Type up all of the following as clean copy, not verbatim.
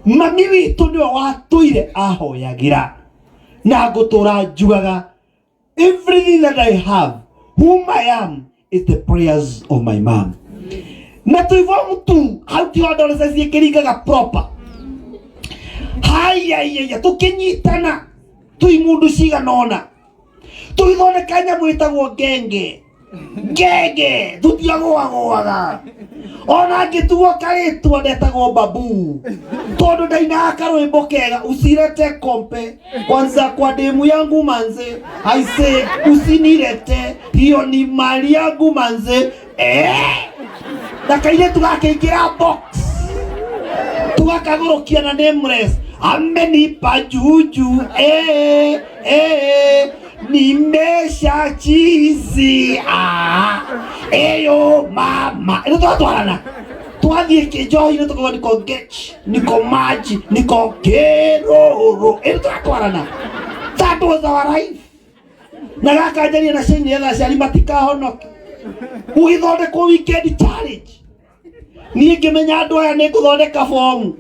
Mami witũ nĩwe watũire ahoyagĩra, na ngũtũra njugaga, everything that I have, whom I am, is the prayers of my mom. Na twĩ form 2 hau tiho adolescence ĩkĩringaga proper. Haiyaiyaiya, tũkĩnyitana twĩ mundu cigana ũna, tũgĩthondeka nyamũ ĩtagwo ngenge. Ngenge tũtiagũagũaga, ona ngĩtuo karĩtwa ndetagwo babu tondũ ndainaga karwĩmbo kega, "Usirete kompe kwanza kwa demu yangu manze, I say usinirete, hiyo ni mali yangu manze." Eh, na kairĩtu gakĩingĩra box, tugakagũrũkia na nameless, "Amenipa juju, eh, eh, nimesha chizi, ah, eyo mama." Ĩno twatwarana twathiĩ kĩnjohi-inĩ, tũkauga, "Niko ngech, niko maji, niko kĩrũrũ." Ĩno twatwarana, that was our life. Na gakanjaria na ciaini etha aciari matikahonoke, gũgĩthondekwo weekend challenge. Niĩ ngĩmenya andũ aya nĩ ngũthondeka bomu,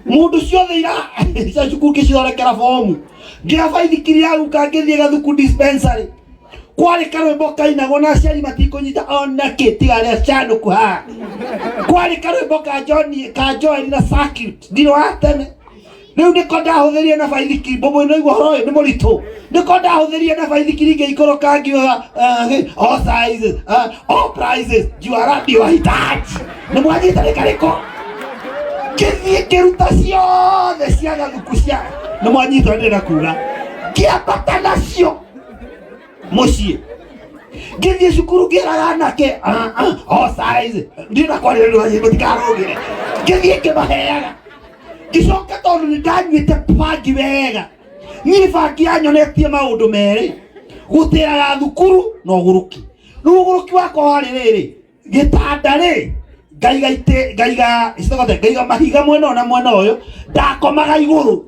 mũndũ ciothe ira cia cukuru ngĩcithondekera bomu, ngĩoya baithikiri ya guka, ngĩthiĩ Gathuku dispensary. Kwarĩ karwĩmbo kainagwo na aciari matikũnyita ona kĩ tiga arĩa canũku haha. Kwarĩ karwĩmbo ka John, ka Joel na Circuit, ndirĩ wa tene. Rĩu nĩko ndahũthĩrire na baithikiri mbũmbũ ĩno, igua ũhoro ũyũ nĩ mũritũ. Nĩko ndahũthĩrire na baithikiri, ngĩikũrũka ngiuga, "All sizes, all prices, juara ndio wahitaji." Nĩ mwanyita nĩ karĩkũ? Ngĩthiĩ ngĩruta ciothe cia Gathuku cia, nĩ mwanyita ndĩrenda kuga, ngĩambata nacio mũciĩ, ngĩthiĩ cukuru ngĩraga anake, "Ah, ah, all size," ndĩrenda kwarĩrĩria mũtikarũgĩre. Ngĩthiĩ ngĩmaheaga, ngĩcoka tondũ nĩ ndanyuĩte bangi wega. Niĩ bangi yanyonetie maũndũ merĩ, gũtĩraga thukuru na ũgũrũki. Rĩu ũgũrũki wakwa warĩ rĩrĩ, gĩtanda rĩ, ngaiga itĩ, ngaiga icitogote, ngaiga mahiga mwena ũyũ na mwena ũyũ, ndakomaga igũrũ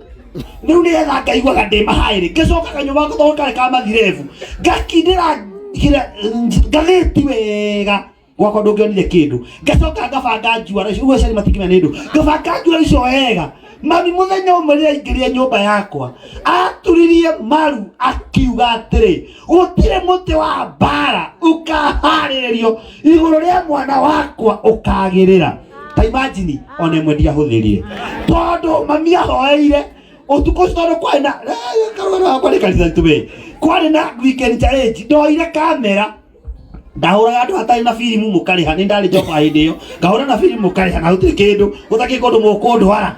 rĩu nĩgetha ngaiguaga ndĩ mahaĩrĩ. Ngĩcoka kanyũmba tondũ karĩ ka mathirebu, ngakindĩra ngathĩti wega gwakwa ndũngĩonire kĩndũ. Ngacoka ngabanga njuara icio ũguo aciari matingĩmenya nĩ ndũ, ngabanga njuara icio wega. Mami mũthenya ũmwe rĩrĩa aingĩrire nyũmba yakwa, aturirie maru akiuga atĩrĩ, "Gũtirĩ mũtĩ wa mbara ũkaharĩrĩrio igũrũ rĩa mwana wakwa ũkagĩrĩra." Ta imagine, ona ĩmwe ndiahũthĩrire tondũ mami ahoeire ũtukũ ũcio, tondũ kwarĩ na karũgano gakwa nĩ kanitha tũwe, kwarĩ na weekend challenge. Ndoire kamera, ndahũraga andũ hatarĩ na firimu, mũkarĩha. Nĩ ndarĩ njoba hĩndĩ ĩyo, ngahũra na firimu, mũkarĩha, na gũtirĩ kĩndũ, gũtakĩ kũndũ mũkũndwara.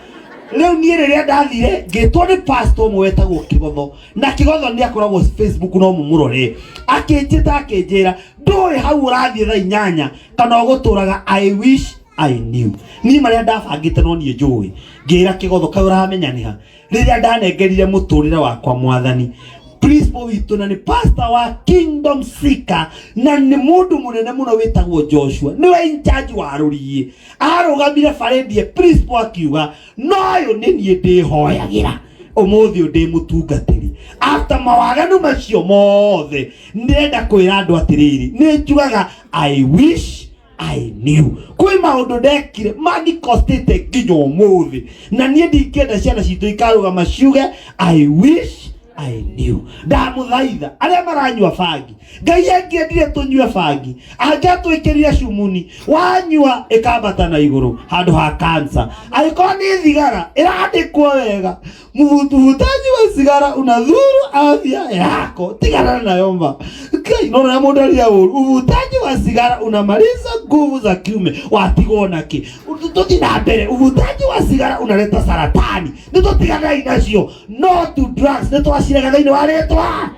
Rĩu niĩ rĩrĩa ndathire, ngĩtwo nĩ pastor ũmwe wetagwo Kĩgotho, na Kĩgotho nĩ akoragwo Facebook, no mũmũrore. Akĩnjĩta, akĩnjĩra, "Ndũĩ hau ũrathiĩ thaa 8 kana ũgũtũraga." I wish I knew. Niĩ marĩa ndabangĩte no niĩ njũĩ. Ngĩra Kĩgotho, "Kaĩ ũramenya nĩ ha rĩrĩa ndanengerire mũtũrĩre wakwa Mwathani?" Principal witũ, na nĩ pastor wa Kingdom Seeker, na nĩ mũndũ mũnene mũno wĩtagwo Joshua, nĩwe in charge wa rũriĩ, arũgamire barĩndie principal akiuga, "Noyũ nĩ niĩ ndĩhoyagĩra ũmũthĩ ũyũ ndĩ mũtungatĩri after mawaganu macio mothe." Ndĩrenda kwĩra andũ atĩrĩrĩ, nĩ njugaga, I wish I knew. Kwĩ maũndũ ndekire manikostĩte nginya ũmũthĩ, na niĩ ndingĩenda ciana citũ ikarũgama ciuge, "I wish I knew." Ndamũthaitha arĩa maranyua bangi, Ngai angĩendire tũnyue bangi angĩatwĩkĩrire cumuni, wanyua ĩkambata na igũrũ handũ ha kansa. Angĩkorwo nĩ thigara, ĩrandĩkwo wega, "Mvutaji wa sigara unadhuru afya yako," tigana nayo ma. Ngai no na mũndũ aria ũru, "Uvutaji wa sigara unamaliza nguvu za kiume," watigwo naki? Tũthiĩ na mbere. "Uvutaji wa sigara unaleta saratani." Nĩ tũtiganai nacio. No to drugs, nĩ twacirega thĩinĩ wa rĩtwa.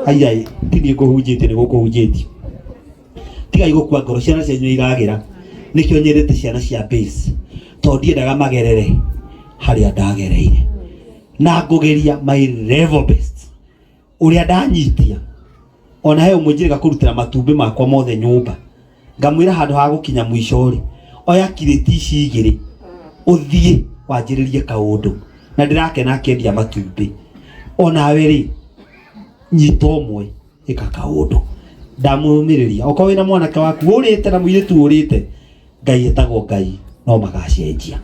Aiai, ti niĩ ngũhunjĩtie, nĩ gũkũhunjĩtie. Tigai gũkua ngoro, ciana cianyu nĩ iragĩra. Nĩkĩo nyendete ciana cia base, tondũ ndiendaga magerere harĩa ndagereire, na ngũgeria my level best ũrĩa ndanyitia. Ona he ũmwe njĩrĩga kũrutĩra matumbĩ makwa mothe nyũmba, ngamwĩra, "Handũ ha gũkinya mũico rĩ, oya kirĩti ici igĩrĩ ũthiĩ wanjĩrĩrie kaũndũ." Na ndĩrakena akĩendia matumbĩ. Onawe rĩ, nyita ũmwe, ĩka kaũndũ. Ndamũmĩrĩria, okorwo wĩna mwanake waku ũrĩte na mũirĩtu ũrĩte, Ngai etagwo Ngai, no magacenjia.